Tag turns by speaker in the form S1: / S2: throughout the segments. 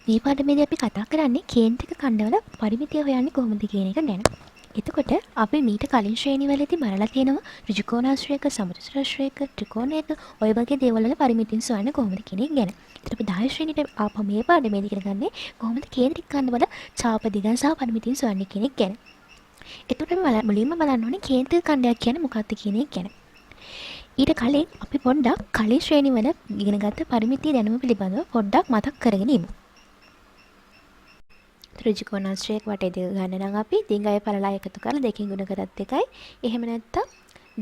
S1: මේ පාඩමේදී අපි කතා කරන්නේ කේන්ද්‍රික ඛණ්ඩවල පරිමිතිය හොයන්නේ කොහොමද කියන එක ගැන. එතකොට අපි මීට කලින් ශ්‍රේණිවලදී බලලා තියෙනවා ඍජුකෝණාශ්‍රයක, සමචතුරස්‍රයක, ත්‍රිකෝණයක ඔය වගේ දේවල් වල පරිමිතියන් සොයන්නේ කොහොමද කියන එක ගැන. එතකොට අපි 10 ශ්‍රේණියට ආපහු මේ පාඩමේදී ඉගෙන ගන්නේ කොහොමද කේන්ද්‍රික ඛණ්ඩවල චාප දිගන් සහ පරිමිතියන් සොයන්නේ කියන එක ගැන. එතකොට අපි මුලින්ම බලන්න ඕනේ කේන්ද්‍රික ඛණ්ඩයක් කියන්නේ මොකක්ද කියන එක ගැන. ඊට කලින් අපි පොඩ්ඩක් කලින් ශ්‍රේණිවල ඉගෙනගත්ත පරිමිතිය දැනුම පිළිබඳව පොඩ්ඩක් මතක් කරගෙන ඉමු. ඍජුකෝණාශ්‍රයක වටේ දිග ගන්න නම් අපි දිගයි පළලයි එකතු කරලා දෙකෙන් ගුණ කරත් එකයි. එහෙම නැත්නම්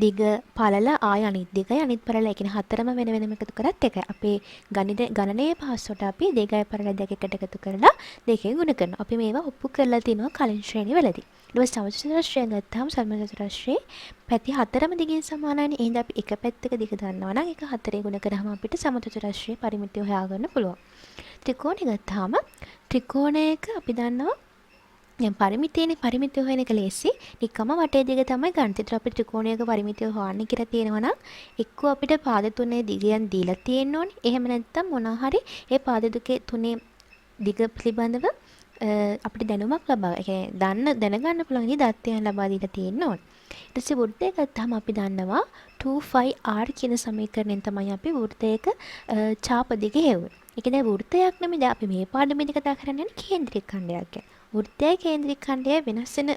S1: දිග පළල ආය අනිත් දිගයි අනිත් පළල, ඒ කියන්නේ හතරම වෙන වෙනම එකතු කරත් එකයි. අපේ ගණිත ගණනයේ පහසුවට අපි දිගයි පළල දෙක එකට එකතු කරලා දෙකෙන් ගුණ කරනවා. අපි මේවා ඔප්පු කරලා තිනවා කලින් ශ්‍රේණිවලදී. ඊට පස්සේ සමචතුරස්‍රය ගත්තාම සමචතුරස්‍රයේ පැති හතරම දිගින් සමානයිනේ. එහෙනම් අපි එක පැත්තක දිග දන්නවා නම් ඒක හතරේ ගුණ කරාම අපිට සමචතුරස්‍රයේ පරිමිතිය හොයාගන්න පුළුවන්. ත්‍රිකෝණය ගත්තාම ත්‍රිකෝණයක අපි දන්නවා දැන් පරිමිතියනේ, පරිමිතිය හොයන එක ලේසි. නිකම්ම වටේ දිග තමයි ගන්න. ඒතර අපි ත්‍රිකෝණයක පරිමිතිය හොයන්න කියලා තියෙනවා නම් එක්කෝ අපිට පාද තුනේ දිගයන් දීලා තියෙන්න ඕනේ. එහෙම නැත්නම් මොනවා හරි ඒ පාද දෙකේ තුනේ දිග පිළිබඳව අපිට දැනුමක් ලබා, ඒ කියන්නේ දන්න දැනගන්න පුළුවන් විදිහේ දත්තයන් ලබා දීලා තියෙන්න ඕනේ. ඊට පස්සේ වෘත්තය ගත්තාම අපි දන්නවා 2 r කියන සමීකරණයෙන් තමයි අපි වෘත්තයක චාප දිග හෙව්වේ. ඒ කියන්නේ වෘත්තයක් නෙමෙයි, දැන් අපි මේ පාඩමේදී කතා කරන්නේ කේන්ද්‍රික ඛණ්ඩයක් ගැන. වෘත්තයයි කේන්ද්‍රික ඛණ්ඩයයි වෙනස් වෙන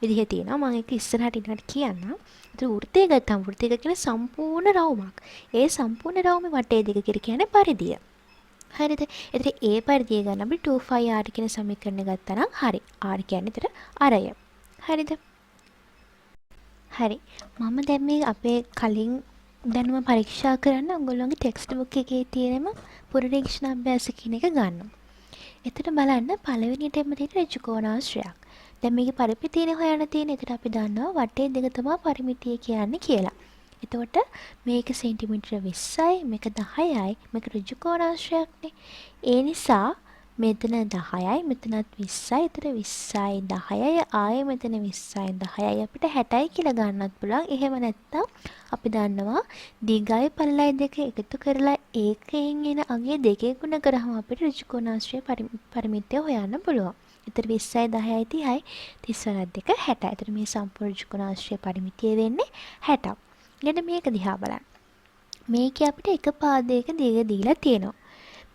S1: විදිහ තියෙනවා. මම ඒක ඉස්සරහට ඊළඟට කියන්නම්. ඒතර වෘත්තය ගත්තාම වෘත්තය කියන්නේ සම්පූර්ණ රවුමක්. ඒ සම්පූර්ණ රවුමේ වටේ දිග කියලා කියන්නේ පරිධිය. හරිද? ඒතර ඒ පරිධිය ගන්න අපි 2 r කියන සමීකරණය ගත්තා නම් හරි. R කියන්නේ ඒතර අරය. හරිද? හරි. මම දැන් මේ අපේ කලින් දැනුම පරීක්ෂා කරන්න ඔයගොල්ලෝගේ ටෙක්ස්ට් බුක් එකේ තියෙනම පුරනිරීක්ෂණ අභ්‍යාස කියන එක ගන්නවා. එතකොට බලන්න පළවෙනියටම තියෙන ඍජුකෝණාශ්‍රයක්. දැන් මේකේ පරිමිතියනේ හොයන්න තියෙන්නේ. එතකොට අපි දන්නවා වටේ දිග තමයි පරිමිතිය කියන්නේ කියලා. එතකොට මේක සෙන්ටිමීටර 20යි, මේක 10යි, මේක ඍජුකෝණාශ්‍රයක්නේ. ඒ නිසා මෙතන 10යි, මෙතනත් 20යි. එතකොට 20යි 10යි, ආයෙ මෙතන 20යි 10යි, අපිට 60යි කියලා ගන්නත් පුළුවන්. එහෙම නැත්නම් අපි දන්නවා දිගයි පළලයි දෙක එකතු කරලා ඒකෙන් එන අගය දෙකේ ගුණ කරාම අපිට ඍජුකෝණාශ්‍රය පරිමිතිය හොයන්න පුළුවන්. එතකොට 20යි 10යි 30යි, 30 වරක් 2 60යි. එතකොට මේ සම්පූර්ණ ඍජුකෝණාශ්‍රය පරිමිතිය වෙන්නේ 60ක්. ඊළඟට මේක දිහා බලන්න. මේකේ අපිට එක පාදයක දිග දීලා තියෙනවා.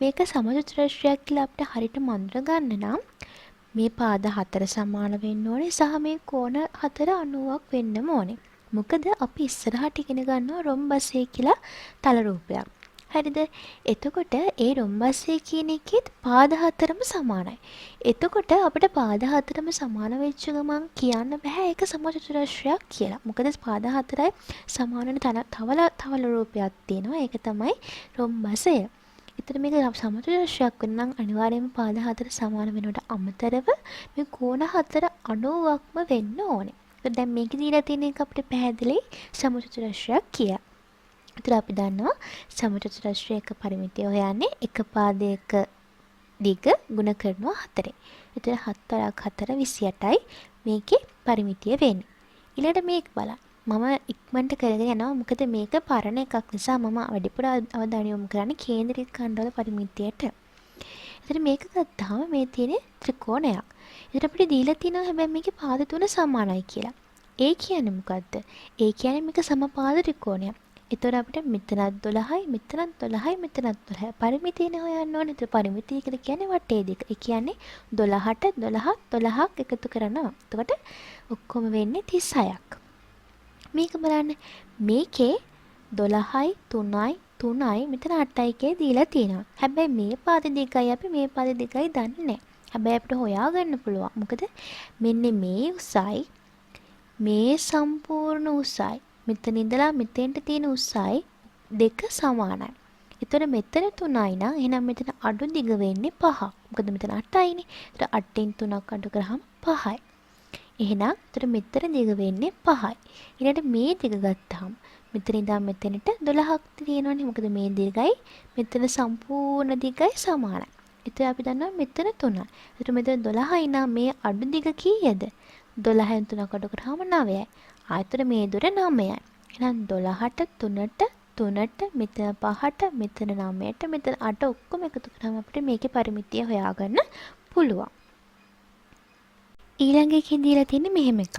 S1: මේක සමචතුරස්‍රයක් කියලා අපිට හරියටම අඳුර ගන්න නම් මේ පාද හතර සමාන වෙන්න ඕනේ සහ මේ කෝණ හතර 90ක් වෙන්නම ඕනේ. මොකද අපි ඉස්සරහට ඉගෙන ගන්නවා රොම්බසය කියලා තල රූපයක්. හරිද? එතකොට ඒ රොම්බසය කියන එකෙත් පාද හතරම සමානයි. එතකොට අපිට පාද හතරම සමාන වෙච්ච ගමන් කියන්න බෑ ඒක සමචතුරස්‍රයක් කියලා. මොකද පාද හතරයි සමාන වෙන තව තල රූපයක් තියෙනවා. ඒක තමයි රොම්බසය. එතකොට මේක සමචතුරස්‍රයක් වෙන්න නම් අනිවාර්යයෙන්ම පාද හතර සමාන වෙනවට අමතරව මේ කෝණ හතර 90ක්ම වෙන්න ඕනේ. එතකොට දැන් මේකේ දීලා තියෙන එක අපිට පැහැදිලි සමචතුරස්‍රයක් කියලා. එතකොට අපි දන්නවා සමචතුරස්‍රයක පරිමිතිය හොයන්නේ එක පාදයක දිග ගුණ කරනවා හතරෙන්. එතකොට හත් වරක් හතර 28යි මේකේ පරිමිතිය වෙන්නේ. ඊළඟට මේක බලන්න. මම ඉක්මනට කරගෙන යනවා, මොකද මේක පරණ එකක් නිසා මම වැඩිපුර අවධානය යොමු කරන්නේ කේන්ද්‍රික ඛණ්ඩවල පරිමිතියට. එතකොට මේක ගත්තාම මේ තියෙන්නේ ත්‍රිකෝණයක්. එතකොට අපිට දීලා තියෙනවා හැබැයි මේකේ පාද තුන සමානයි කියලා. ඒ කියන්නේ මොකද්ද? ඒ කියන්නේ මේක සමපාද ත්‍රිකෝණයක්. එතකොට අපිට මෙතනත් 12යි, මෙතනත් 12යි, මෙතනත් 12යි. පරිමිතියනේ හොයන්න ඕනේ. එතකොට පරිමිතිය කියලා කියන්නේ වටේ දිග. ඒ කියන්නේ 12ට 12ක් 12ක් එකතු කරනවා. එතකොට ඔක්කොම වෙන්නේ 36ක්. මේක බලන්න. මේකේ 12යි 3යි 3යි මෙතන 8යි කියලා දීලා තියෙනවා. හැබැයි මේ පාද දෙකයි අපි මේ පාද දෙකයි දන්නේ නැහැ. හැබැයි අපිට හොයාගන්න පුළුවන්. මොකද මෙන්න මේ උසයි මේ සම්පූර්ණ උසයි මෙතන ඉඳලා මෙතෙන්ට තියෙන උසයි දෙක සමානයි. එතකොට මෙතන 3යි නම් එහෙනම් මෙතන අඩු දිග වෙන්නේ 5ක්. මොකද මෙතන 8යිනේ. එතකොට 8න් 3ක් අඩු කරාම 5යි. එහෙනම් එතකොට මෙතන දිග වෙන්නේ 5යි. ඊළඟට මේ දිග ගත්තාම මෙතන ඉඳන් මෙතනට 12ක් තියෙනවනේ. මොකද මේ දිගයි මෙතන සම්පූර්ණ දිගයි සමානයි. එතකොට අපි දන්නවා මෙතන 3යි. එතකොට මෙතන 12යි නම් මේ අඩු දිග කීයද? 12න් 3ක් අඩු කරාම 9යි. ආයතන මේ දුර 9යි. එහෙනම් 12ට 3ට 3ට, මෙතන 5ට, මෙතන 9ට, මෙතන 8 ඔක්කොම එකතු කරාම අපිට මේකේ පරිමිතිය හොයාගන්න පුළුවන්. ඊළඟ එකෙන් දීලා තියෙන්නේ මෙහෙම එකක්.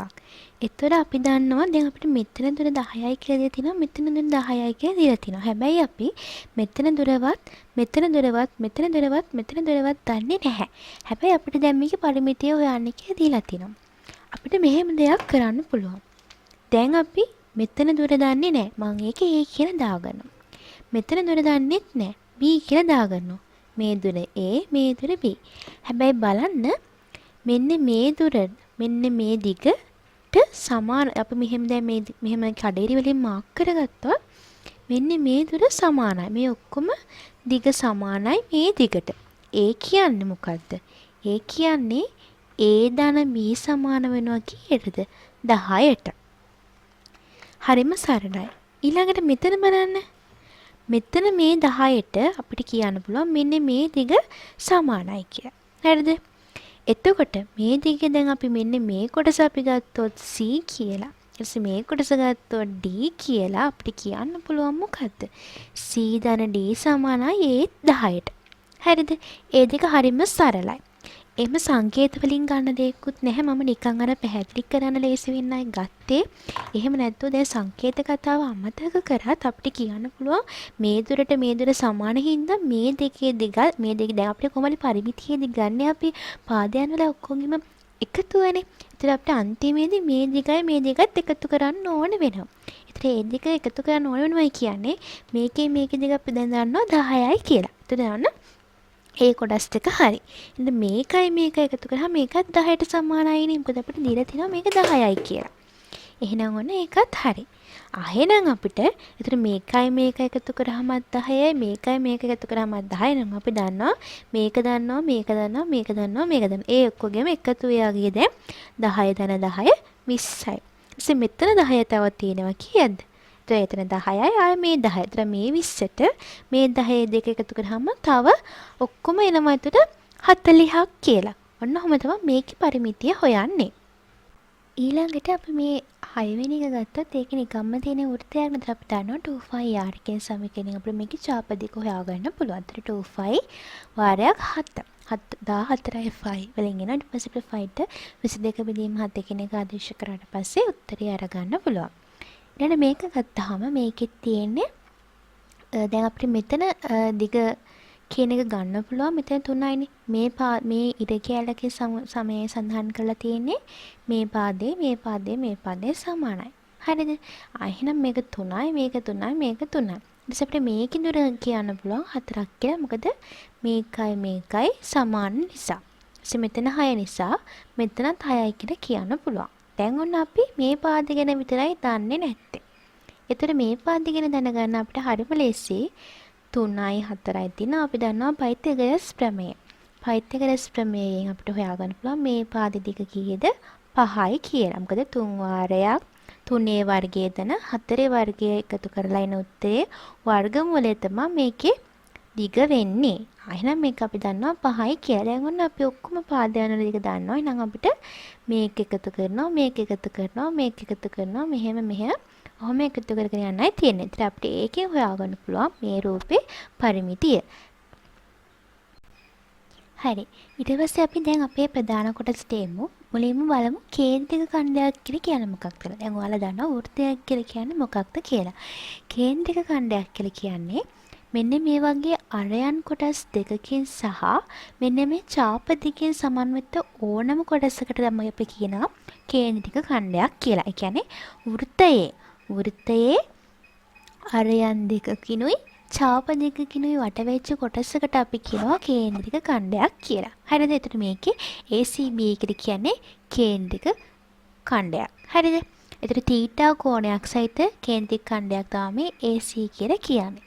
S1: එතකොට අපි දන්නවා දැන් අපිට මෙතන දුර 10යි කියලා දීලා තිනවා, මෙතන දුර 10යි කියලා දීලා තිනවා. හැබැයි අපි මෙතන දුරවත්, මෙතන දුරවත්, මෙතන දුරවත්, මෙතන දුරවත් දන්නේ නැහැ. හැබැයි අපිට දැන් මේකේ පරිමිතිය හොයන්න කියලා දීලා තිනවා. අපිට මෙහෙම දෙයක් කරන්න පුළුවන්. දැන් අපි මෙතන දුර දන්නේ නැහැ. මං ඒක A කියලා දාගන්නවා. මෙතන දුර දන්නෙත් නැහැ. B කියලා දාගන්නවා. මේ දුර A, මේ දුර B. හැබැයි බලන්න මෙන්න මේ දුර, මෙන්න මේ දිගට සමාන. අපි මෙහෙම දැන් මේ මෙහෙම කඩේරි වලින් මාක් කරගත්තොත් මෙන්න මේ දුර සමානයි. මේ ඔක්කොම දිග සමානයි මේ දිගට. ඒ කියන්නේ මොකද්ද? ඒ කියන්නේ A ධන B සමාන වෙනවා කීයටද? 10ට. හරිම සරලයි. ඊළඟට මෙතන බලන්න. මෙතන මේ 10ට අපිට කියන්න පුළුවන් මෙන්න මේ දිග සමානයි කියලා. හරිද? එතකොට මේ දිග දැන් අපි මෙන්න මේ කොටස අපි ගත්තොත් C කියලා. ඊට පස්සේ මේ කොටස ගත්තොත් D කියලා අපිට කියන්න පුළුවන් මොකද්ද? C ධන D සමානයි A 10ට. හරිද? ඒ දෙක හරිම සරලයි. එහෙම සංකේත වලින් ගන්න දෙයක්වත් නැහැ. මම නිකන් අර පැහැදිලි කරන්න ලේසි වෙන්නයි ගත්තේ. එහෙම නැත්නම් දැන් සංකේත කතාව අමතක කරත් අපිට කියන්න පුළුවන් මේ දුරට මේ දුර සමාන හින්දා මේ දෙකේ දිග මේ දෙක දැන් අපිට කොහොමද පරිමිතියේ දිග ගන්න අපි පාදයන් වල ඔක්කොගෙම එකතුවනේ. ඒතර අපිට අන්තිමේදී මේ දිගයි මේ දෙකත් එකතු කරන්න ඕන වෙනවා. ඒතර ඒ දෙක එකතු කරන්න ඕන වෙනවයි කියන්නේ මේකේ මේකේ දිග අපි දැන් දන්නවා 10යි කියලා. ඒතර දන්න ඒ කොටස් ටික හරි. එහෙනම් මේකයි මේක එකතු කරාම මේකත් 10ට සමානයිනේ. මොකද අපිට දීලා තිනවා මේක 10යි කියලා. එහෙනම් ඔන්න ඒකත් හරි. එහෙනම් අපිට එතන මේකයි මේක එකතු කරාමත් 10යි, මේකයි මේක එකතු කරාමත් 10යි නම් අපි දන්නවා මේක දන්නවා, මේක දන්නවා, මේක දන්නවා, මේක දන්නවා. ඒ ඔක්කොගෙම එකතු වෙයාගේ දැන් 10 ධන 10 20යි. ඊට මෙතන 10 තව තියෙනවා කීයද? එතන 10යි ආය මේ 10. එතන මේ 20ට මේ 10 දෙක එකතු කරාම තව ඔක්කොම එනවා එතකොට 40ක් කියලා. ඔන්න ඔහොම තමයි මේකේ පරිමිතිය හොයන්නේ. ඊළඟට අපි මේ 6 වෙනි එක ගත්තොත් ඒක නිකම්ම තියෙන වෘත්තයක් නේද? අපි දන්නවා 2 pi r කියන සමීකරණයෙන් අපිට මේකේ චාප දිග හොයාගන්න පුළුවන්. එතකොට 2 pi වාරයක් 7. 14යි pi වලින් එනවා. ඊට පස්සේ අපිට pi ට 22 බෙදීම 7 කියන එක ආදේශ කරාට පස්සේ උත්තරය අරගන්න පුළුවන්. ඊළඟට මේක ගත්තාම මේකෙත් තියෙන්නේ දැන් අපිට මෙතන දිග කියන එක ගන්න පුළුවන්. මෙතන 3යිනේ. මේ ඉර කැලලකේ සමය සඳහන් කරලා තියෙන්නේ මේ පාදේ, මේ පාදේ, මේ පාදේ සමානයි. හරිද? එහෙනම් මේක 3යි, මේක 3යි, මේක 3යි. ඊට පස්සේ අපිට මේකේ දුර කියන්න පුළුවන් 4ක් කියලා. මොකද මේකයි මේකයි සමාන නිසා. ඊට මෙතන 6 නිසා මෙතනත් 6යි කියලා කියන්න පුළුවන්. දැන් ඔන්න අපි මේ පාද ගැන විතරයි දන්නේ නැත්තේ. එතකොට මේ පාද ගැන දැනගන්න අපිට හරිම ලේසි. 3යි 4යි තියෙනවා. අපි දන්නවා පයිතගරස් ප්‍රමේය. පයිතගරස් ප්‍රමේයයෙන් අපිට හොයාගන්න පුළුවන් මේ පාද දිග කීයද? 5යි කියලා. මොකද 3 වාරයක් 3 වර්ගය ධන 4 වර්ගය එකතු කරලා එන උත්තරේ වර්ගමූලය තමයි මේකේ දිග වෙන්නේ. එහෙනම් මේක අපි දන්නවා 5යි කියලා. දැන් ඔන්න අපි ඔක්කොම පාදයන් වල දිග දන්නවා. එහෙනම් අපිට මේක එකතු කරනවා, මේක එකතු කරනවා, මේක එකතු කරනවා, මෙහෙම මෙහෙම ඔහොම එකතු කරගෙන යන්නයි තියෙන්නේ. ඒතර අපිට ඒකෙන් හොයාගන්න පුළුවන් මේ රූපේ පරිමිතිය. හරි. ඊට පස්සේ අපි දැන් අපේ ප්‍රධාන කොටසට එමු. මුලින්ම බලමු කේන්ද්‍රික ඛණ්ඩයක් කියලා කියන්නේ මොකක්ද කියලා. දැන් ඔයාලා දන්නවා වෘත්තයක් කියලා කියන්නේ මොකක්ද කියලා. කේන්ද්‍රික ඛණ්ඩයක් කියලා කියන්නේ මෙන්න මේ වගේ අරයන් කොටස් දෙකකින් සහ මෙන්න මේ චාප දෙකෙන් සමන්විත ඕනම කොටසකට තමයි අපි කියනවා කේන්ද්‍රික ඛණ්ඩයක් කියලා. ඒ කියන්නේ වෘත්තයේ අරයන් දෙකකිනුයි චාප දෙකකිනුයි වටවෙච්ච කොටසකට අපි කියනවා කේන්ද්‍රික ඛණ්ඩයක් කියලා. හරිද? එතකොට මේකේ ACB කියලා කියන්නේ කේන්ද්‍රික ඛණ්ඩයක්. හරිද? එතකොට තීටා කෝණයක් සහිත කේන්ද්‍රික ඛණ්ඩයක් තමයි මේ AC කියලා කියන්නේ.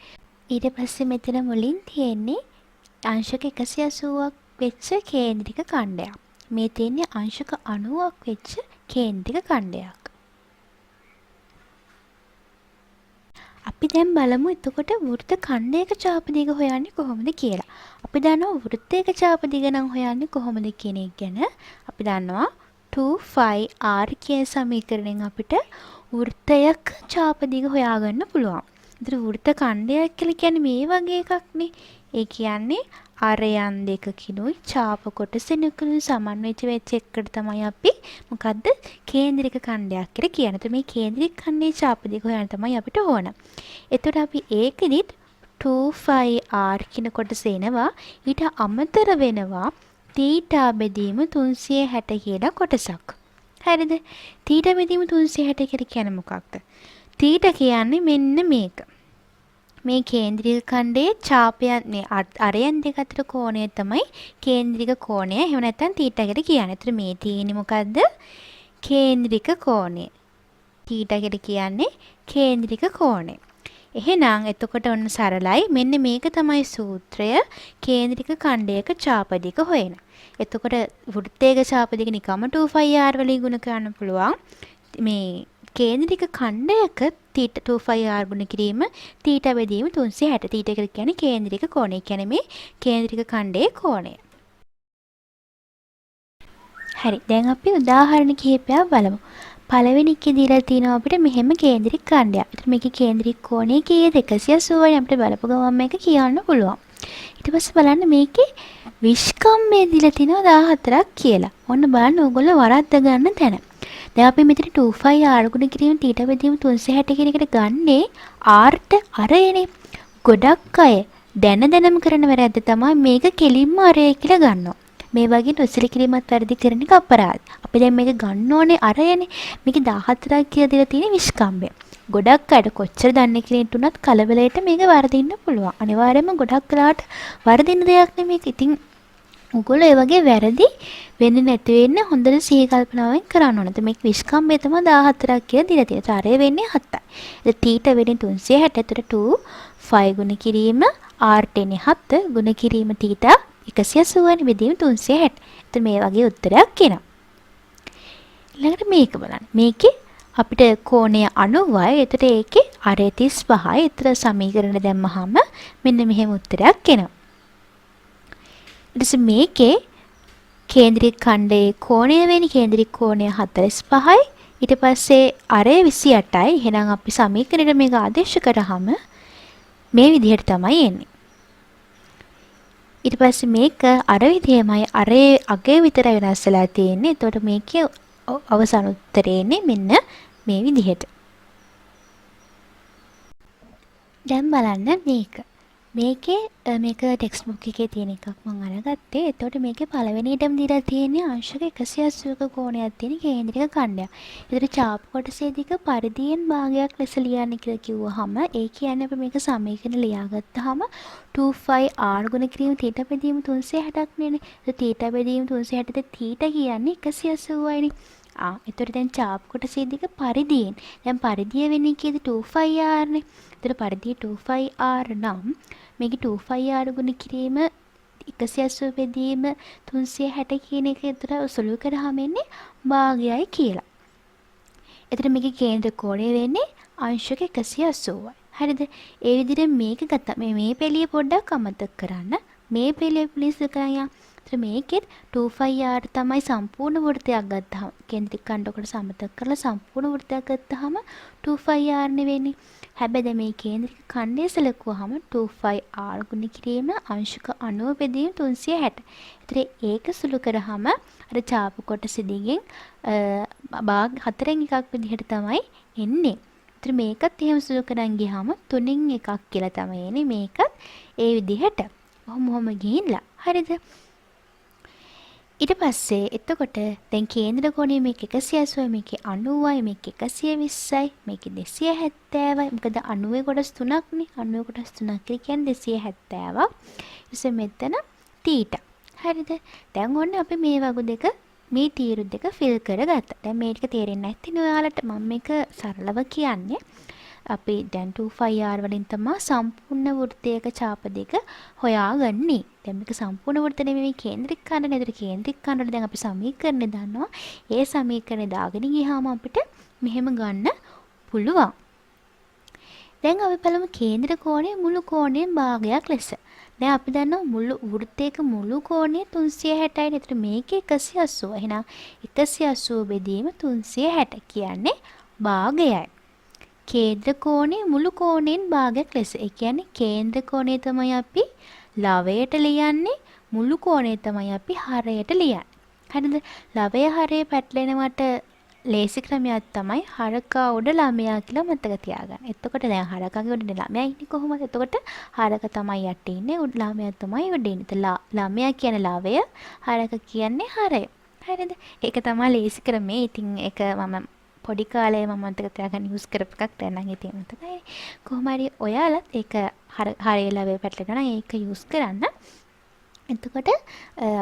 S1: ඊට පස්සේ මෙතන මුලින් තියෙන්නේ අංශක 180ක් වෙච්ච කේන්ද්‍රික ඛණ්ඩයක්. මේ තියෙන්නේ අංශක 90ක් වෙච්ච කේන්ද්‍රික ඛණ්ඩයක්. අපි දැන් බලමු එතකොට වෘත්ත ඛණ්ඩයක චාප දිග හොයන්නේ කොහොමද කියලා. අපි දන්නවා වෘත්තයක චාප දිග නම් හොයන්නේ කොහොමද කියන එක ගැන. අපි දන්නවා 2 pi r කියන සමීකරණයෙන් අපිට වෘත්තයක චාප දිග හොයාගන්න පුළුවන්. ඒතර වෘත්ත ඛණ්ඩයක් කියලා කියන්නේ මේ වගේ එකක්නේ. ඒ කියන්නේ අරයන් දෙකකිනුයි චාප කොටසෙනකිනුයි සමන්විත වෙච්ච එකට තමයි අපි මොකද්ද කේන්ද්‍රික ඛණ්ඩයක් කියලා කියන්නේ. එතකොට මේ කේන්ද්‍රික ඛණ්ඩයේ චාප දෙක හොයන්න තමයි අපිට ඕන. එතකොට අපි ඒකෙදිත් 2πr කියන කොටස එනවා. ඊට අමතර වෙනවා තීටා බෙදීම 360 කියලා කොටසක්. හරිද? තීටා බෙදීම 360 කියලා කියන්නේ මොකක්ද? තීටා කියන්නේ මෙන්න මේක. මේ කේන්ද්‍රික ඛණ්ඩයේ චාපයන් මේ අරයන් දෙක අතර කෝණය තමයි කේන්ද්‍රික කෝණය. එහෙම නැත්නම් තීටා කියලා කියන්නේ. ඒතර මේ තියෙන්නේ මොකද්ද? කේන්ද්‍රික කෝණය. තීටා කියලා කියන්නේ කේන්ද්‍රික කෝණය. එහෙනම් එතකොට ඔන්න සරලයි. මෙන්න මේක තමයි සූත්‍රය කේන්ද්‍රික ඛණ්ඩයක චාප දිග හොයන. එතකොට වෘත්තයක චාප දිග නිකම්ම 2πr වලින් ගුණ කරන්න පුළුවන්. මේ කේන්ද්‍රික ඛණ්ඩයක තීටා 2πr ගුණ කිරීම තීටා බෙදීම 360. තීටා කියලා කියන්නේ කේන්ද්‍රික කෝණය. කියන්නේ මේ කේන්ද්‍රික ඛණ්ඩයේ කෝණය. හරි. දැන් අපි උදාහරණ කිහිපයක් බලමු. පළවෙනි එකේ දීලා තියෙනවා අපිට මෙහෙම කේන්ද්‍රික ඛණ්ඩයක්. ඒතර මේකේ කේන්ද්‍රික කෝණය කීයද? 180යි. අපිට බලපු ගමන් මේක කියන්න පුළුවන්. ඊට පස්සේ බලන්න මේකේ විෂ්කම්භය දීලා තිනවා 14ක් කියලා. ඔන්න බලන්න ඕගොල්ලෝ වරද්ද ගන්න තැන. දැන් අපි මෙතන 2πr ගුණ කිරීම තීටා බෙදීම 360 කියන එකට ගන්නේ r ට අරයනේ. ගොඩක් අය දැන දැනම කරන වැරද්ද තමයි මේක කෙලින්ම අරය කියලා ගන්නවා. මේ වගේ නොසැලකිලිමත් වැරදි කරන එක අපරාධ. අපි දැන් මේක ගන්න ඕනේ අරයනේ. මේකේ 14ක් කියලා දීලා තියෙන විෂ්කම්භය. ගොඩක් අයට කොච්චර දන්නේ කෙනෙක් උනත් කලබලයට මේක වරදින්න පුළුවන්. අනිවාර්යයෙන්ම ගොඩක් වෙලාවට වරදින දෙයක් නේ මේක. ඉතින් ඔයගොල්ලෝ ඒ වගේ වැරදි වෙන්නේ නැති වෙන්න හොඳට සිහි කල්පනාවෙන් කරන්න ඕනේ. මේක විෂ්කම්භය තමයි 14ක් කියලා දීලා තියෙන්නේ. අරය වෙන්නේ 7යි. එතකොට තීටා වෙන්නේ 360. එතකොට 2 5 ගුණ කිරීම r එන්නේ 7 ගුණ කිරීම තීටා 180 වෙනි බෙදීම 360. එතකොට මේ වගේ උත්තරයක් එනවා. ඊළඟට මේක බලන්න. මේකේ අපිට කෝණය 90යි. එතකොට ඒකේ අරය 35යි. එතකොට සමීකරණ දැම්මහම මෙන්න මෙහෙම උත්තරයක් එනවා. ඊට පස්සේ මේකේ කේන්ද්‍රික ඛණ්ඩයේ කෝණය වෙන්නේ කේන්ද්‍රික කෝණය 45යි. ඊට පස්සේ අරය 28යි. එහෙනම් අපි සමීකරණයට මේක ආදේශ කරාම මේ විදිහට තමයි එන්නේ. ඊට පස්සේ මේක අර විදිහමයි අරේ අගය විතරයි වෙනස් වෙලා තියෙන්නේ. එතකොට මේකේ අවසාන උත්තරේ එන්නේ මෙන්න මේ විදිහට. දැන් බලන්න මේක. මේකේ මේක ටෙක්ස්ට් බුක් එකේ තියෙන එකක් මං අරගත්තේ. එතකොට මේකේ පළවෙනියටම දීලා තියෙන්නේ අංශක 180ක කෝණයක් තියෙන කේන්ද්‍රික ඛණ්ඩයක්. එතකොට චාප කොටසේ දිග පරිධියෙන් භාගයක් ලෙස ලියන්න කියලා කිව්වහම ඒ කියන්නේ අපි මේක සමීකරණ ලියාගත්තාම 2πr ගුණ කිරීම තීටා බෙදීම 360ක් නේනේ. එතකොට තීටා බෙදීම 360ද තීටා කියන්නේ 180යිනේ. එතකොට දැන් චාප කොටසේ දිග පරිධියෙන්. දැන් පරිධිය වෙන්නේ කීයද? 2πr නේ. එතකොට පරිධිය 2πr නම් මේකේ 2πr ගුණ කිරීම 180 බෙදීම 360 කියන එක එතකොට සුළු කරාම එන්නේ භාගයයි කියලා. එතකොට මේකේ කේන්ද්‍ර කෝණය වෙන්නේ අංශක 180යි. හරිද? ඒ විදිහට මේක ගත්තා. මේ පෙළිය පොඩ්ඩක් අමතක කරන්න. මේ පෙළිය පිළිසිදු කරන් යන්න. එතකොට මේකෙත් 2πr තමයි සම්පූර්ණ වෘත්තයක් ගත්තාම කේන්ද්‍රික ඛණ්ඩ කොටස අමතක කරලා සම්පූර්ණ වෘත්තයක් ගත්තාම 2πr නේ වෙන්නේ. හැබැයි දැන් මේ කේන්ද්‍රික ඛණ්ඩය සැලකුවාම 2πr ගුණ කිරීම අංශක 90 බෙදීම 360. එතකොට ඒක සුළු කරාම අර චාප කොටස දිගෙන් භාග 4න් එකක් විදිහට තමයි එන්නේ. එතකොට මේකත් එහෙම සුළු කරන් ගියාම 3න් එකක් කියලා තමයි එන්නේ. මේකත් ඒ විදිහට. ඔහොම ඔහොම ගිහිල්ලා. හරිද? ඊට පස්සේ එතකොට දැන් කේන්ද්‍ර කෝණය මේක 180යි, මේකේ 90යි, මේක 120යි, මේකේ 270යි. මොකද 90 කොටස් තුනක්නේ. 90 කොටස් තුනක් කියලා කියන්නේ 270ක්. ඊට පස්සේ මෙතන තීටා. හරිද? දැන් ඔන්න අපි මේ වගු දෙක මේ තීරු දෙක ෆිල් කරගත්තා. දැන් මේ ටික තේරෙන්නේ නැතිනේ ඔයාලට. මම මේක සරලව කියන්නේ. අපි දැන් 2πr වලින් තමයි සම්පූර්ණ වෘත්තයක චාප දෙක හොයාගන්නේ. දැන් මේක සම්පූර්ණ වෘත්ත නෙමෙයි මේ කේන්ද්‍රික ඛණ්ඩ නේද? කේන්ද්‍රික ඛණ්ඩ වල දැන් අපි සමීකරණේ දන්නවා. ඒ සමීකරණේ දාගෙන ගියාම අපිට මෙහෙම ගන්න පුළුවන්. දැන් අපි බලමු කේන්ද්‍ර කෝණය මුළු කෝණයෙන් භාගයක් ලෙස. දැන් අපි දන්නවා මුළු වෘත්තයක මුළු කෝණය 360යි නේ. එතකොට මේකේ 180. එහෙනම් 180 බෙදීම 360 කියන්නේ භාගයයි. කේන්ද්‍ර කෝණය මුළු කෝණයෙන් භාගයක් ලෙස. ඒ කියන්නේ කේන්ද්‍ර කෝණය තමයි අපි ලවයට ලියන්නේ, මුළු කෝණය තමයි අපි හරයට ලියන්නේ. හරිද? ලවය හරය පැටලෙනවට ලේසි ක්‍රමයක් තමයි හරකා උඩ ළමයා කියලා මතක තියාගන්න. එතකොට දැන් හරකාගේ උඩ ළමයා ඉන්නේ කොහොමද? එතකොට හරක තමයි යට ඉන්නේ, උඩ ළමයා තමයි උඩ ඉන්නේ. ළමයා කියන්නේ ලවය, හරක කියන්නේ හරය. හරිද? ඒක තමයි ලේසි ක්‍රමේ. ඉතින් ඒක මම පොඩි කාලේ මම මතක තියාගන්න යූස් කරපු එකක්. දැන් නම් ඉතින් මතකයි. කොහොම හරි ඔයාලත් ඒක හරය ලවය පැටලෙනවා නම් ඒක යූස් කරන්න. එතකොට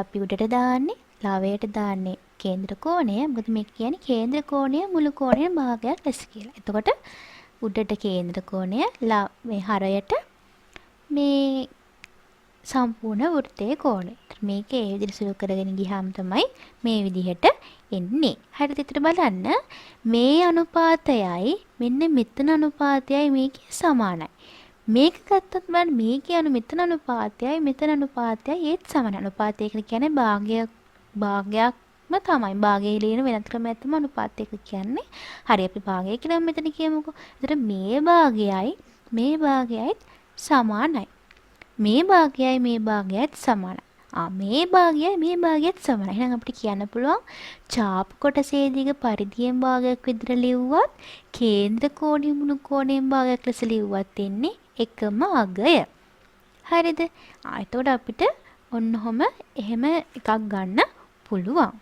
S1: අපි උඩට දාන්නේ ලවයට දාන්නේ කේන්ද්‍ර කෝණය. මොකද මේක කියන්නේ කේන්ද්‍ර කෝණය මුළු කෝණයෙන් භාගයක් ලෙස කියලා. එතකොට උඩට කේන්ද්‍ර කෝණය, මේ හරයට මේ සම්පූර්ණ වෘත්තයේ කෝණය. මේක ඒ විදිහට සුළු කරගෙන ගියාම තමයි මේ විදිහට එන්නේ. හරිද? ඒතර බලන්න මේ අනුපාතයයි මෙන්න මෙතන අනුපාතයයි මේකේ සමානයි. මේක ගත්තොත් බලන්න මේකේ මෙතන අනුපාතයයි මෙතන අනුපාතයයි ඒත් සමානයි. අනුපාතය කියලා කියන්නේ භාගයක්ම තමයි. භාගය ලියන වෙනත් ක්‍රමයක් තමයි අනුපාතය කියන්නේ. හරි, අපි භාගය කියලා මෙතන කියමුකෝ. එතකොට මේ භාගයයි මේ භාගයයිත් සමානයි. මේ භාගයයි මේ භාගයත් සමානයි. මේ භාගයයි මේ භාගයත් සමානයි. එහෙනම් අපිට කියන්න පුළුවන් චාප කොටසේ දිග පරිධියෙන් භාගයක් විතර ලිව්වත් කේන්ද්‍ර කෝණය මුළු කෝණයෙන් භාගයක් ලෙස ලිව්වත් එන්නේ එකම අගය. හරිද? එතකොට අපිට ඔන්න ඔහොම එහෙම එකක් ගන්න පුළුවන්.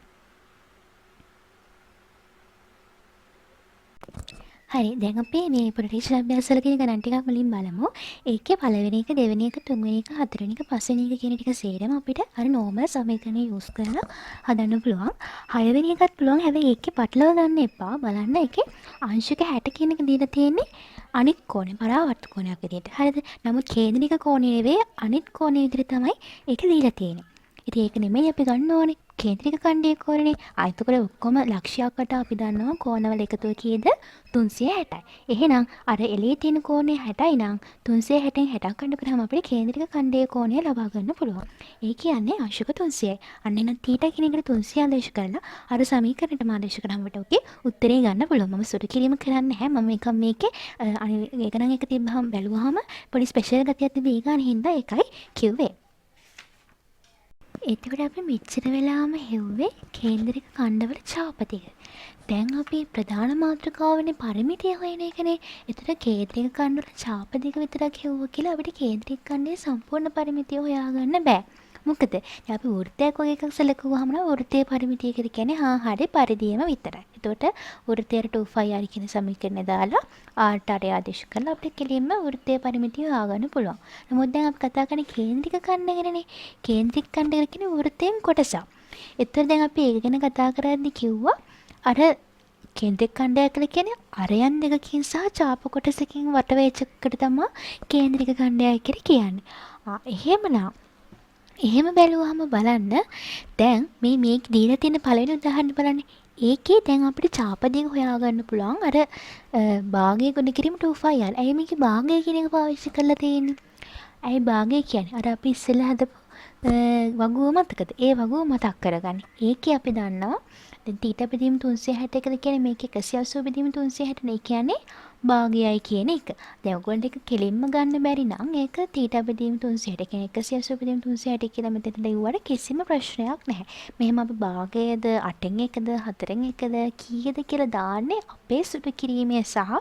S1: හරි, දැන් අපි මේ පොඩි අභ්‍යාස වල කියන ගණන් ටිකක් මුලින් බලමු. ඒකේ පළවෙනි එක, දෙවෙනි එක, තුන්වෙනි එක, හතරවෙනි එක, පස්වෙනි එක කියන ටික සේරම අපිට අර නෝමල් සමීකරණය යූස් කරලා හදන්න පුළුවන්. හයවෙනි එකත් පුළුවන්. හැබැයි ඒකේ පටලව ගන්න එපා. බලන්න ඒකේ අංශක 60 කියන එක දීලා තියෙන්නේ අනිත් කෝණේ පරාවර්ත කෝණයක් විදියට. හරිද? නමුත් කේන්ද්‍රික කෝණය නෙවෙයි අනිත් කෝණය විදියට තමයි ඒක දීලා තියෙන්නේ. ඉතින් ඒක නෙමෙයි අපි ගන්න ඕනේ. කේන්ද්‍රික ඛණ්ඩයේ කෝණනේ. එතකොට ඔක්කොම ලක්ෂයක් වටා අපි දන්නවා කෝණවල එකතුව කීයද? 360යි. එහෙනම් අර එළියේ තියෙන කෝණය 60යි නම් 360න් 60ක් අඩු කරාම අපිට කේන්ද්‍රික ඛණ්ඩයේ කෝණය ලබා ගන්න පුළුවන්. ඒ කියන්නේ අංශක 300යි. අන්න එහෙනම් තීටා කියන එකට 300 ආදේශ කරලා අර සමීකරණයටම ආදේශ කරාම අපිට ඔකේ උත්තරේ ගන්න පුළුවන්. මම සුළු කිරීම කරන්නේ නැහැ. මම නිකන් මේකේ ඒක නම් එක තිබ්බහම බැලුවාම පොඩි ස්පෙෂල් ගතියක් තිබ්බ ඒ ගාන හින්දා ඒකයි කිව්වේ. එතකොට අපි මෙච්චර වෙලාම හෙව්වේ කේන්ද්‍රික ඛණ්ඩවල චාප ටික. දැන් අපි ප්‍රධාන මාතෘකාව වෙන්නේ පරිමිතිය හොයන එකනේ. එතකොට කේන්ද්‍රික ඛණ්ඩවල චාප දෙක විතරක් හෙව්වා කියලා අපිට කේන්ද්‍රික ඛණ්ඩයේ සම්පූර්ණ පරිමිතිය හොයාගන්න බෑ. මොකද දැන් අපි වෘත්තයක් වගේ එකක් සැලකුවාම නම් වෘත්තයේ පරිමිතිය කියලා කියන්නේ හා හරි පරිධියම විතරයි. එතකොට වෘත්තයට 2πr කියන සමීකරණය දාලා r ට r ආදේශ කරලා අපිට කෙලින්ම වෘත්තයේ පරිමිතිය හොයාගන්න පුළුවන්. නමුත් දැන් අපි කතා කරන්නේ කේන්ද්‍රික ඛණ්ඩ ගැනනේ. කේන්ද්‍රික ඛණ්ඩ කියන්නේ වෘත්තයෙන් කොටසක්. එතකොට දැන් අපි ඒක ගැන කතා කරද්දි කිව්වා අර කේන්ද්‍රික ඛණ්ඩයක් කියලා කියන්නේ අරයන් දෙකකින් සහ චාප කොටසකින් වට වෙච්ච එකට තමයි කේන්ද්‍රික ඛණ්ඩයක් කියලා කියන්නේ. එහෙමනම් එහෙම බැලුවහම බලන්න දැන් මේ මේක දීලා තියෙන පළවෙනි උදාහරණය බලන්න. ඒකේ දැන් අපිට චාප දෙක හොයාගන්න පුළුවන් අර භාගය ගුණ කිරීම 2πr. ඇයි මේකේ භාගය කියන එක පාවිච්චි කරලා තියෙන්නේ? ඇයි භාගය කියන්නේ? අර අපි ඉස්සෙල්ලා හදපු වගුව මතකද? ඒ වගුව මතක් කරගන්න. ඒකේ අපි දන්නවා දැන් තීටා බෙදීම 360 කියලා කියන්නේ මේක 180 බෙදීම 360 නේ. ඒ කියන්නේ භාගයයි කියන එක. දැන් ඔයගොල්ලන්ට ඒක කෙලින්ම ගන්න බැරි නම් ඒක තීටා බෙදීම 360 කියන්නේ 180 බෙදීම 360 කියලා මෙතන ලිව්වට කිසිම ප්‍රශ්නයක් නැහැ. මෙහෙම අපි භාගයද 8න් 1ද 4න් 1ද කීයද කියලා දාන්නේ අපේ සුළු කිරීමේ සහ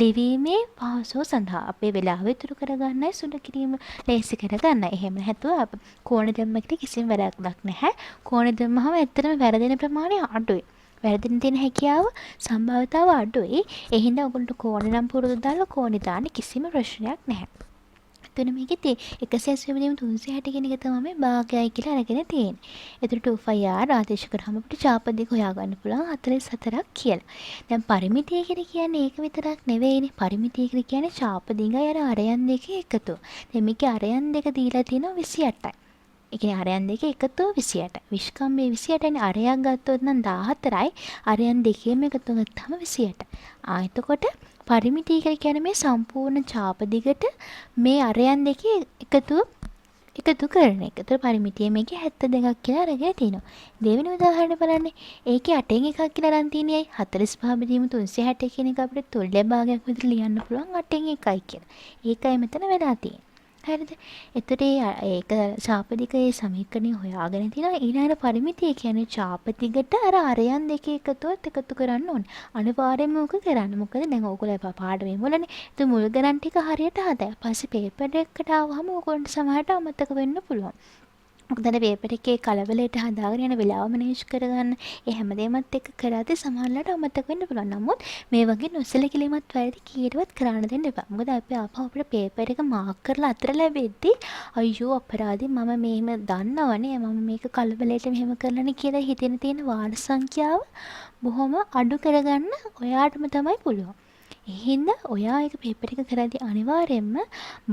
S1: ලිවීමේ පහසුව සඳහා. අපේ වෙලාව ඉතුරු කරගන්නයි සුළු කිරීම ලේසි කරගන්නයි. එහෙම නැතුව අප කෝණ දැම්ම කියලා කිසිම වැරැද්දක් නැහැ. කෝණ දැම්මහම ඇත්තටම වැරදෙන ප්‍රමාණය අඩුයි. වැරදෙන්න තියෙන හැකියාව සම්භාවිතාව අඩුයි. ඒ හින්දා ඔයගොල්ලන්ට කෝණ නම් පුරුදු දාලා කෝණේ දාන්න කිසිම ප්‍රශ්නයක් නැහැ. එතන මේකේ 180 බෙදීම 360 කියන එක තමයි මේ භාගයයි කියලා අරගෙන තියෙන්නේ. එතකොට 2πr ආදේශ කරාම අපිට චාප දෙක හොයාගන්න පුළුවන් 44ක් කියලා. දැන් පරිමිතිය කියලා කියන්නේ ඒක විතරක් නෙවෙයිනේ. පරිමිතිය කියලා කියන්නේ චාප දෙකයි අර අරයන් දෙකේ එකතුව. දැන් මේකේ අරයන් දෙක දීලා තියෙනවා 28යි. ඒ කියන්නේ අරයන් දෙකේ එකතුව 28යි. විශ්කම්භය 28නේ. අරයක් ගත්තොත් නම් 14යි. අරයන් දෙකේම එකතුව ගත්තාම 28යි. එතකොට පරිමිතිය කියලා කියන්නේ මේ සම්පූර්ණ චාප දිගට මේ අරයන් දෙකේ එකතුව එකතු කරන එක. ඒතර පරිමිතිය මේකේ 72ක් කියලා අරගෙන තිනවා. දෙවෙනි උදාහරණය බලන්න. ඒකේ 8න් 1ක් කියලා අරන් තියෙන්නේ ඇයි? 45 බෙදීම 360 කියන එක අපිට තුල්‍ය භාගයක් විතර ලියන්න පුළුවන් 8න් 1යි කියලා. ඒකයි මෙතන වෙලා තියෙන්නේ. හරිද? එතකොට ඒක චාපදික ඒ සමීකරණය හොයාගෙන තිනවා. ඊළඟට පරිමිතිය කියන්නේ චාපදිකට අර අරයන් දෙකේ එකතුවත් එකතු කරන්න ඕනේ. අනිවාර්යයෙන්ම ඕක කරන්න. මොකද දැන් ඕගොල්ලෝ පාඩමේ මුලනේ. ඒත් මුල් ගණන් ටික හරියට හදයි. පස්සේ පේපර් එකකට ආවහම ඕගොල්ලන්ට සමහරට අමතක වෙන්න පුළුවන්. මොකද අර පේපර් එකේ කලබලයට හදාගෙන යන වෙලාව මැනේජ් කරගන්න ඒ හැමදේමත් එක්ක කරද්දී සමහරලාට අමතක වෙන්න පුළුවන්. නමුත් මේ වගේ නොසැලකිලිමත් වැරදි කීයටවත් කරන්න දෙන්න එපා. මොකද අපි ආපහු අපිට පේපර් එක මාක් කරලා අතර ලැබෙද්දී අයියෝ අපරාධේ මම මෙහෙම දන්නවනේ මම මේක කලබලයට මෙහෙම කරලානේ කියලා හිතෙන තියෙන වාර සංඛ්‍යාව බොහොම අඩු කරගන්න ඔයාටම තමයි පුළුවන්. ඒ හින්දා ඔයා ඒක පේපර් එක කරද්දී අනිවාර්යයෙන්ම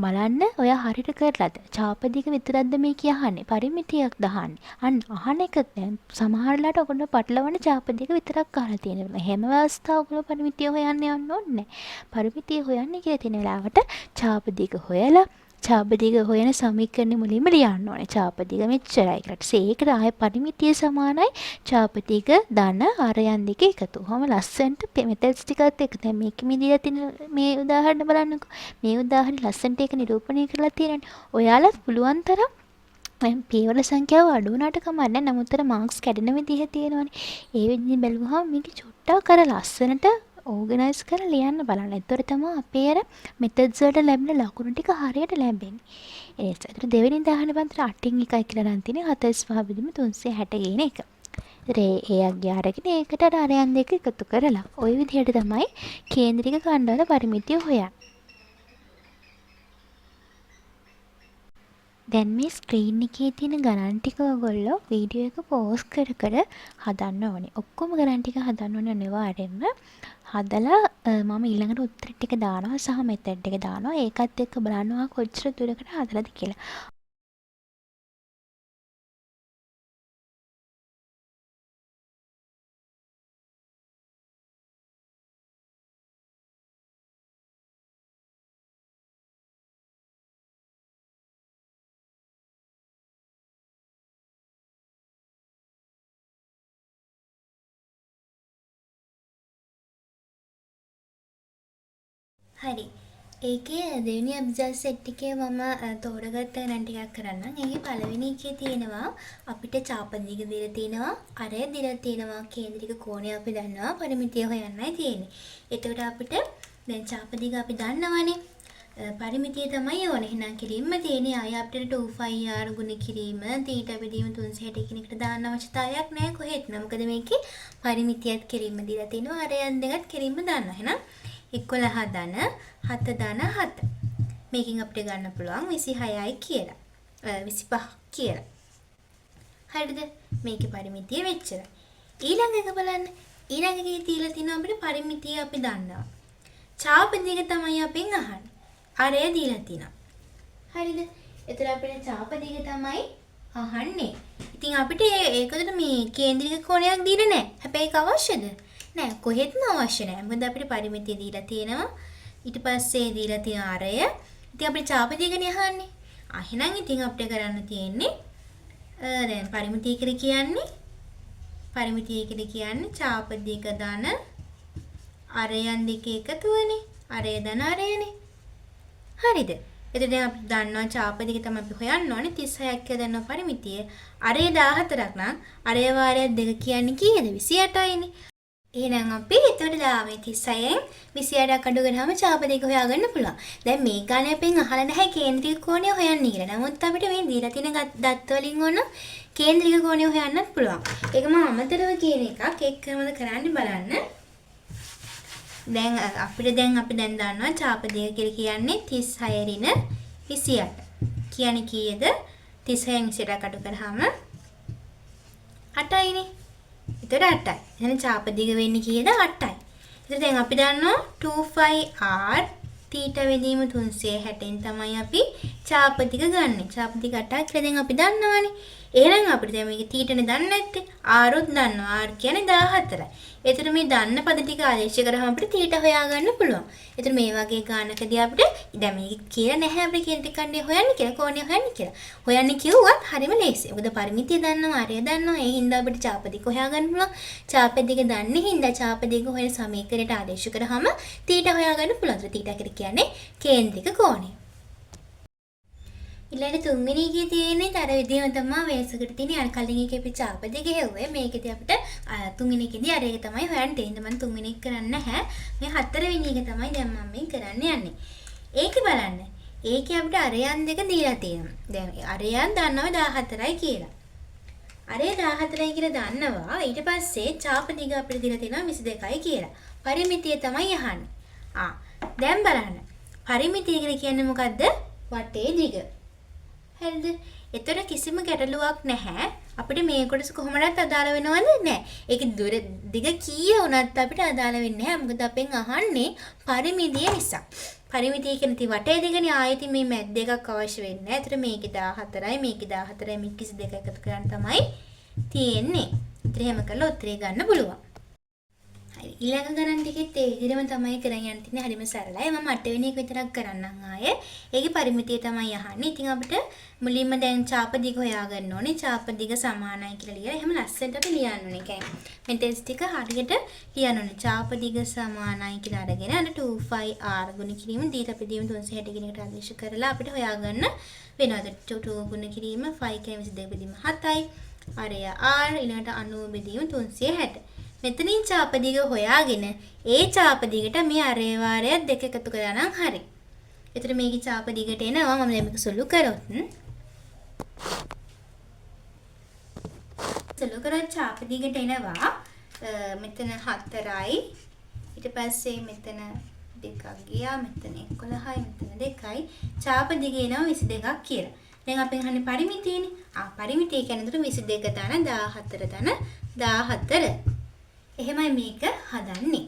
S1: බලන්න ඔයා හරියට කරලාද? චාපදික විතරක්ද මේ කියහන්නේ? පරිමිතියක් දහන්නේ. අන්න අහන එක දැන් සමහර වෙලාවට ඔයගොල්ලෝ පටලවන චාපදික විතරක් අහලා තියෙනවා. හැම අවස්ථාවකම ඔයගොල්ලෝ පරිමිතිය හොයන්න යන්න ඕනේ නැහැ. පරිමිතිය හොයන්න කියලා තියෙන වෙලාවට චාපදික හොයලා චාපදික හොයන සමීකරණය මුලින්ම ලියන්න ඕනේ. චාපදික මෙච්චරයි කියලා. ඊට පස්සේ ඒකට ආයෙ පරිමිතිය සමානයි චාපදික ධන අරයන් දෙක එකතු. ඔහොම ලස්සනට මෙතඩ්ස් ටිකත් එක්ක දැන් මේකෙ මේ දීලා තියෙන මේ උදාහරණ බලන්නකෝ. මේ උදාහරණ ලස්සනට ඒක නිරූපණය කරලා තියෙනනේ. ඔයාලත් පුළුවන් තරම් දැන් පියවර සංඛ්‍යාව අඩු වුණාට කමක් නැහැ. නමුත් අර මාක්ස් කැඩෙන විදිහ තියෙනවනේ. ඒ විදිහ බැලුවහම මේක චුට්ටක් අර ලස්සනට ඕගනයිස් කරලා ලියන්න බලන්න. එතකොට තමයි අපේ අර මෙතඩ්ස් වලට ලැබෙන ලකුණු ටික හරියට ලැබෙන්නේ. ඒ නිසා. ඒතර දෙවෙනි උදාහරණ බලන්න 8න් 1යි කියලා අරන් තියෙන්නේ 45 බෙදීම 360 කියන එක. ඒතර ඒ අගය අරගෙන ඒකට අර අරයන් දෙක එකතු කරලා ওই විදිහට තමයි කේන්ද්‍රික ඛණ්ඩවල පරිමිතිය හොයන්නේ. දැන් මේ ස්ක්‍රීන් එකේ තියෙන ගණන් ටික ඔයගොල්ලෝ වීඩියෝ එක පෝස් කර කර හදන්න ඕනේ. ඔක්කොම ගණන් ටික හදන්න ඕනේ අනිවාර්යෙන්ම. හදලා මම ඊළඟට උත්තර ටික දානවා සහ මෙතඩ් එක දානවා. ඒකත් එක්ක බලන්න ඔයා කොච්චර දුරකට හදලාද කියලා. හරි. ඒකේ දෙවෙනි අබ්සාස් සෙට් එකේ මම තෝරගත්ත ගණන් ටිකක් කරන්නම්. ඒකේ පළවෙනි එකේ තියෙනවා අපිට චාපදික දීලා තියෙනවා, අරය දීලා තියෙනවා, කේන්ද්‍රික කෝණය අපි දන්නවා, පරිමිතිය හොයන්නයි තියෙන්නේ. එතකොට අපිට දැන් චාපදික අපි දන්නවනේ. පරිමිතිය තමයි ඕනේ. එහෙනම් කෙලින්ම තියෙන්නේ ආය අපිට 2πr ගුණ කිරීම තීටා බෙදීම 360 කියන එකට දාන්න අවශ්‍යතාවයක් නෑ කොහෙත්ම. මොකද මේකේ පරිමිතියත් කෙලින්ම දීලා තියෙනවා, අරයන් දෙකත් කෙලින්ම දන්නවා. එහෙනම් 11 ධන 7 ධන 7. මේකෙන් අපිට ගන්න පුළුවන් 26යි කියලා. 25 කියලා. හරිද? මේකේ පරිමිතිය මෙච්චරයි. ඊළඟ එක බලන්න. ඊළඟ එකේ දීලා තිනවා අපිට පරිමිතිය අපි දන්නවා. චාපදික තමයි අපෙන් අහන්නේ. අරය දීලා තිනවා. හරිද? එතකොට අපිට චාපදික තමයි අහන්නේ. ඉතින් අපිට ඒකවලට මේ කේන්ද්‍රික කෝණයක් දීලා නැහැ. හැබැයි ඒක අවශ්‍යද? නෑ, කොහෙත්ම අවශ්‍ය නෑ. මොකද අපිට පරිමිතිය දීලා තියෙනවා. ඊට පස්සේ දීලා තියෙන අරය. ඉතින් අපිට චාපදිකනේ අහන්නේ. එහෙනම් ඉතින් අපිට කරන්න තියෙන්නේ දැන් පරිමිතිය කියලා කියන්නේ පරිමිතිය කියලා කියන්නේ චාපදික ධන අරයන් දෙක එකතුවනේ. අරය ධන අරයනේ. හරිද? එතකොට දැන් අපි දන්නවා චාපදික තමයි අපි හොයන්න ඕනේ. 36ක් කියලා දන්නවා පරිමිතිය. අරය 14ක් නම් අරය වාරයක් දෙක කියන්නේ කීයද? 28යිනේ. එහෙනම් අපි එතකොට මේ 36න් 28ක් අඩු කරාම චාපදික හොයාගන්න පුළුවන්. දැන් මේ ගානේ අපෙන් අහලා නැහැ කේන්ද්‍රික කෝණය හොයන්න කියලා. නමුත් අපිට මේ දීලා තියෙන දත්ත වලින් ඕන කේන්ද්‍රික කෝණය හොයන්නත් පුළුවන්. ඒක මම අමතරව කියන එකක්. ඒක කොහොමද කරන්නේ බලන්න. දැන් අපිට දැන් අපි දැන් දන්නවා චාපදික කියලා කියන්නේ 36 ඍණ 28. කියන්නේ කීයද? 36න් 28ක් අඩු කරාම 8යිනේ. එතකොට 8යි. එහෙනම් චාපදික වෙන්නේ කීයද? 8යි. එතකොට දැන් අපි දන්නවා 2πr theta බෙදීම 360න් තමයි අපි චාපදික ගන්නෙ. චාපදික 8ක් කියලා දැන් අපි දන්නවනේ.
S2: එහෙනම් අපිට දැන් මේකේ තීටනේ දන්නේ නැත්තේ. R උත් දන්නවා. R කියන්නේ 14යි. එතකොට මේ දන්න පද ටික ආදේශ කරාම අපිට තීට හොයාගන්න පුළුවන්. එතකොට මේ වගේ ගානකදී අපිට දැන් මේක කියලා නැහැ අපි කේන්ද්‍රික ඛණ්ඩය හොයන්න කියලා, කෝණය හොයන්න කියලා. හොයන්න කිව්වත් හරිම ලේසියි. මොකද පරිමිතිය දන්නවා, ආරය දන්නවා. ඒ හින්දා අපිට චාප දිග හොයාගන්න පුළුවන්. චාප දිග දන්නේ හින්දා චාප දිග හොයන සමීකරණයට ආදේශ කරාම තීට හොයාගන්න පුළුවන්. තීට කියලා කියන්නේ කේන්ද්‍රික කෝණය. ඊළඟ තුන්වෙනි එකේ තියෙන්නේ අර විදිහම තමයි වෙනසකට තියෙන්නේ. අර කලින් එකේ අපි චාප දිග හෙව්වේ. මේකෙදි අපිට තුන්වෙනි එකේදී අර එක තමයි හොයන්න තියෙන්නේ. මම තුන්වෙනි එක කරන්නේ නැහැ. මේ හතරවෙනි එක තමයි දැන් මම මේ කරන්න යන්නේ. ඒකේ බලන්න. ඒකේ අපිට අරයන් දෙක දීලා තියෙනවා. දැන් අරයන් දන්නවා 14යි කියලා. අරය 14යි කියලා දන්නවා. ඊට පස්සේ චාප දිග අපිට දීලා තියෙනවා 22යි කියලා. පරිමිතිය තමයි අහන්නේ. දැන් බලන්න. පරිමිතිය කියලා කියන්නේ මොකද්ද? වටේ දිග. හරිද? එතන කිසිම ගැටලුවක් නැහැ. අපිට මේ කොටස කොහොමදත් අදාළ වෙනවද? නැහැ. ඒක දුර දිග කීය වුණත් අපිට අදාළ වෙන්නේ නැහැ. මොකද අපෙන් අහන්නේ පරිමිතිය නිසා. පරිමිතිය කියන්නේ ඉතින් වටේ දිගනේ. ආයෙත් මේ මැද්ද එකක් අවශ්‍ය වෙන්නේ නැහැ. එතන මේකේ 14යි මේකේ 14යි මේකේ 22 එකතු කරන් තමයි තියෙන්නේ. ඉතින් එහෙම කරලා උත්තරේ ගන්න පුළුවන්. හරි. ඊළඟ ගණන් ටිකෙත් ඒ විදිහටම තමයි කරන් යන්න තියෙන්නේ. හරිම සරලයි. මම අටවෙනි එක විතරක් කරන්නම් ආයේ. ඒකේ පරිමිතිය තමයි අහන්නේ. ඉතින් අපිට මුලින්ම දැන් චාප දිග හොයාගන්න ඕනේ. චාප දිග සමානයි කියලා ලියලා එහෙම ලස්සනට අපි ලියන්න ඕනේ. ඒ කියන්නේ මේ ටෙස්ට් ටික හරියට ලියන්න ඕනේ. චාප දිග සමානයි කියලා අරගෙන අර 2πr ගුණ කිරීම දීලා අපි දීම 360 කියන එකට ආදේශ කරලා අපිට හොයාගන්න වෙනවා. 2 ගුණ කිරීම 5 කියන්නේ 22 බෙදීම 7යි. අරය r ඊළඟට 90 බෙදීම 360. මෙතනින් චාප දිග හොයාගෙන ඒ චාප දිගට මේ අරේ වාරයක් දෙක එකතු කරා නම් හරි. එතකොට මේකේ චාප දිගට එනවා. මම දැන් මේක සුළු කරොත් චාප දිගට එනවා. මෙතන 4යි. ඊට පස්සේ මෙතන දෙකක් ගියා. මෙතන 11යි. මෙතන 2යි. චාප දිග එනවා 22ක් කියලා. දැන් අපෙන් අහන්නේ පරිමිතියනේ. පරිමිතිය කියන්නේ එතකොට 22 ධන 14 ධන 14. එහෙමයි මේක හදන්නේ.